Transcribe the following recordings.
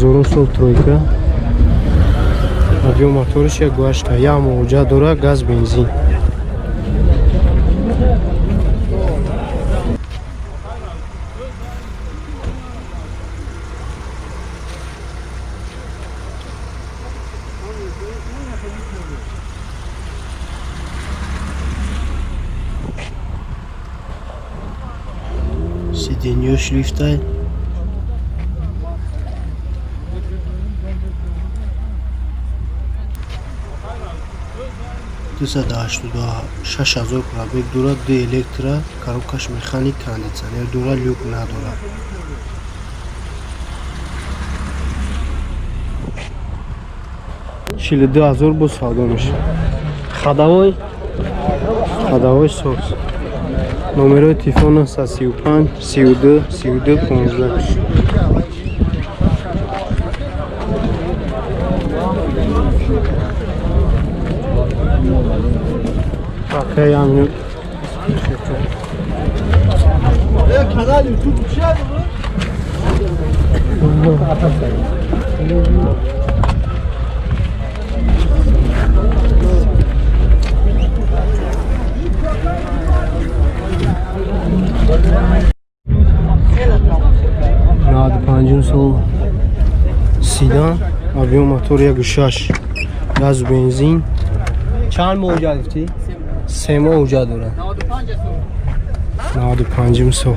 2000 сол, тройка, объём моториш 1,8, як моҳ ҳуҷҷат дора, газ, бензин. Сиденьёш лифтай. 286 000 пробег дорад, ду электро, коробкаш механик, кондитсионер дорад, люк надорад. 42 000 боз савдо мешавад. Ходовой соз. Номерои телефон 935 32 32 15. Окей, я минут. Канал YouTube чия? 95-ум сол, седан, объём мотор 1,6, газ, бензин. Чанд моҳ ҳуҷҷат гуфтӣ? 3 моҳ ҳуҷҷат дорад. 95-ум сол.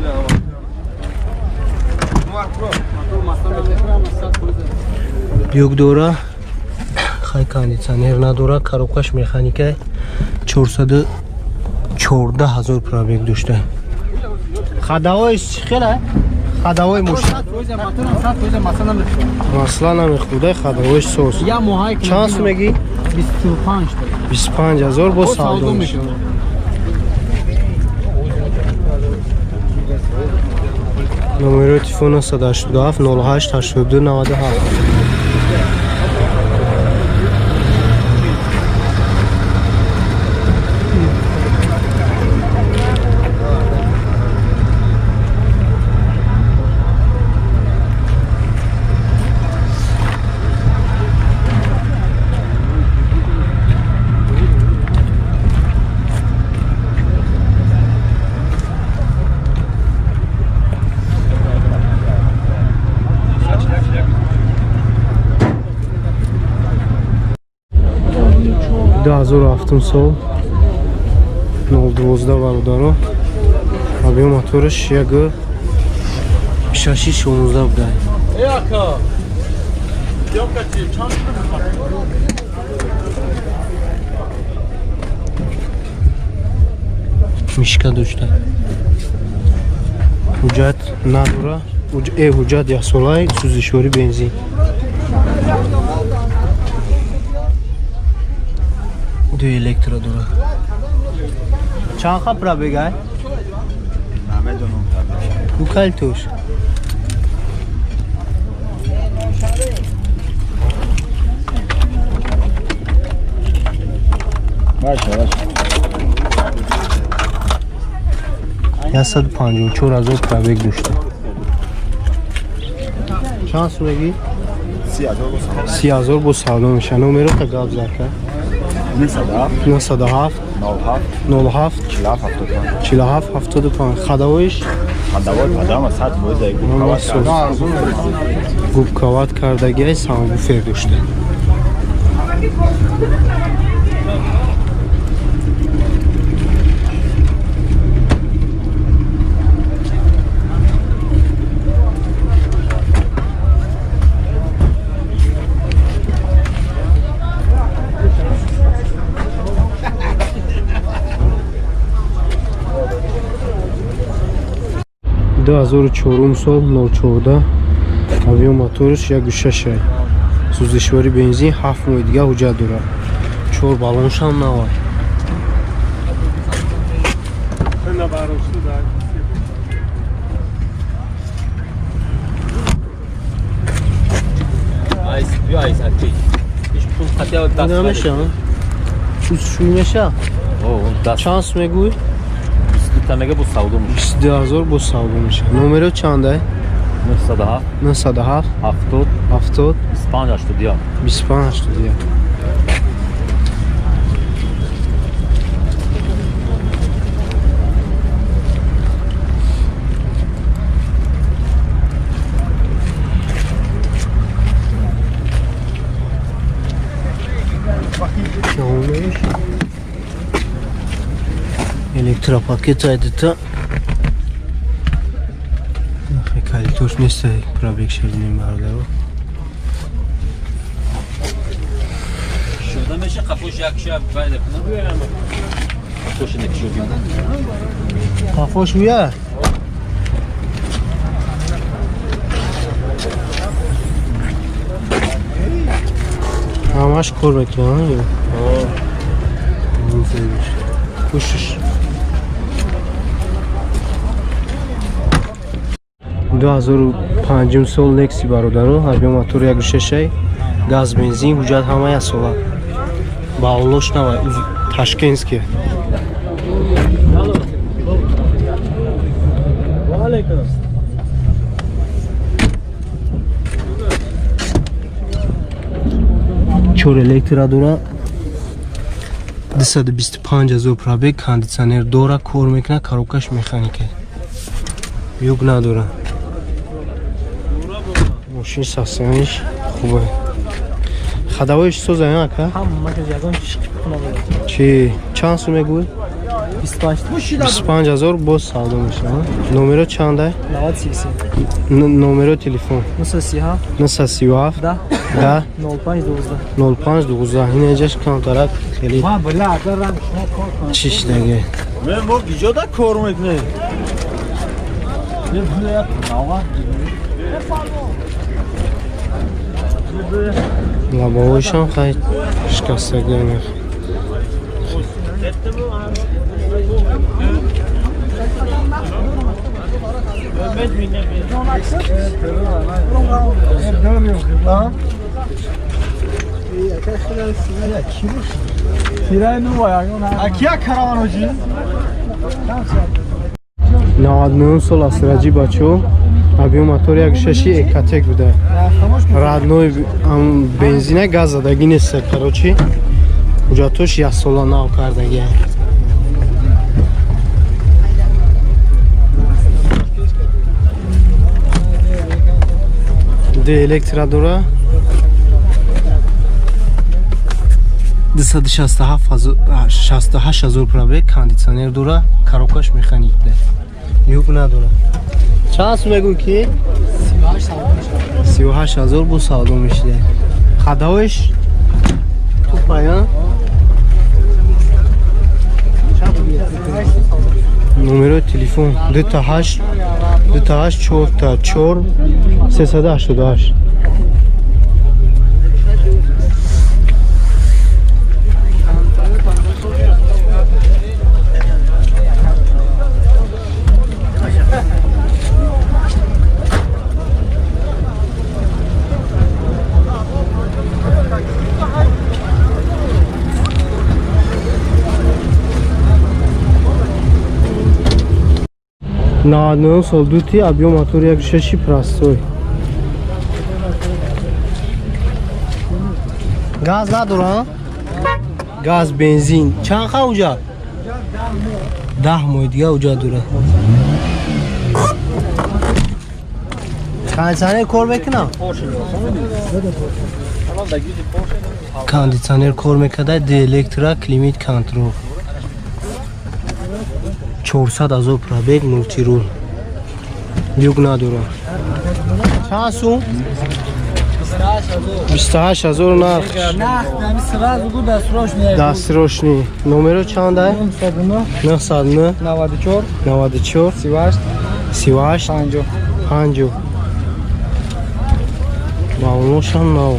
Люк дора, хай, кондитсионер надора, коробкаш механика, 414 000 пробег дошта. Ходовой хела, ходовой мошин масла намехӯрда, ходовой соз. Чанд сум мегӣ? 25 000 боз савдо мешавад. Номерои телефон 987 08 82 97. 2007 сол, 012, бародаро, объём мотораш 1,6 16 буда. Ака. Чанд? Мишка дошта, ҳуҷҷат надора, ҳуҷҷат яксолаи, сӯзишворӣ бензин. Ду электро дора. Чанд ха пробегай? Намедонам. Укалтуш. Баша, баша. 154 000 пробег дошта. Чанд сум мегӣ? 30 000 бо. 30 000 бо савдо меша. Номеро та гап зака. 907 907 07 07 47 75. 47 75. Ходовоиш? Ходовой падама 100%. Номер соз. Губкават кардагиай, сабвуфер дошта. 2004 сол, 04, объём моториш 1,6, сӯзишворӣ бензин, 7 моҳи дига ҳуҷҷат дорад, чор баллоншам навай. Айс, биё, айс, ачи. Иш пул қатия даст. Намеша, шӯй меша. О, даст. Чанд сум мегӯй? 22 та мега бо савдо меша. 22 000 бо савдо меша. Номеро чандай? 907 907 70 70 25 81. 25 81. Электропакет айдата. Калитош нест, пробег ширинем бародаро. Шуда меша қафош як шаб байда кунам. Қафош некшудим. Қафош уя? Ҳамаш кор мекунад, ё? Кӯшиш. 2005 сол Некси бародаро, объем мотор 1.6, газ, бензин, ҳуҷҷат ҳама як сола. Баолош навай, ташкентский. Чор электро дора, 225 ҳазор пробег, кондитсионер дора, кор мекунад, коробкаш механика. Юг надора. Мошин состояниш хубе. Ходовоиш соза, ака? Чи чанд сум мегӯӣ? 25 ҳазор боз савдо мешавад. Номеро чанда? Номеро телефон 937 937 10 10 05 12. 05 12. Ин эҷаш камтарак хеле чиш даге. Мо гиҷода кор мекунем. Лабовоишам хай шикастагӣ. Акия караван ҳоҷӣ? 99 сол асраҷи бачо, объем мотор 1.6 Экотек буда. Родной бензина, газ задагӣ нест, короче. Ҳуҷҷатош як сола нав кардагӣ. Д электро дора. 267 ҳазор пробег, кондитсионер дора, коробкаш механик буда. Люк надора. Чанд сум мегӯӣ ки? 38 ҳазор бо савдо мешида. Ходовоиш тупая. Номерои телефон 2 8 2 8 4 4 388. 99 сол дути, объем мотор 1.6 простой. Газ надора? Газ, бензин. Чанд ха уҷа? 10 моҳи дига уҷа дора. Кондитсионер кор мекунам? Кондитсионер кор мекарда, д электро, климат контрол. 400 ҳазор пробег, мултирул. Люк надора. Чанд сум? 28 ҳазор нарх. Дастрошни. Номеро чанда? 909 94 94 38 38 50. 50. Маълумошам нав.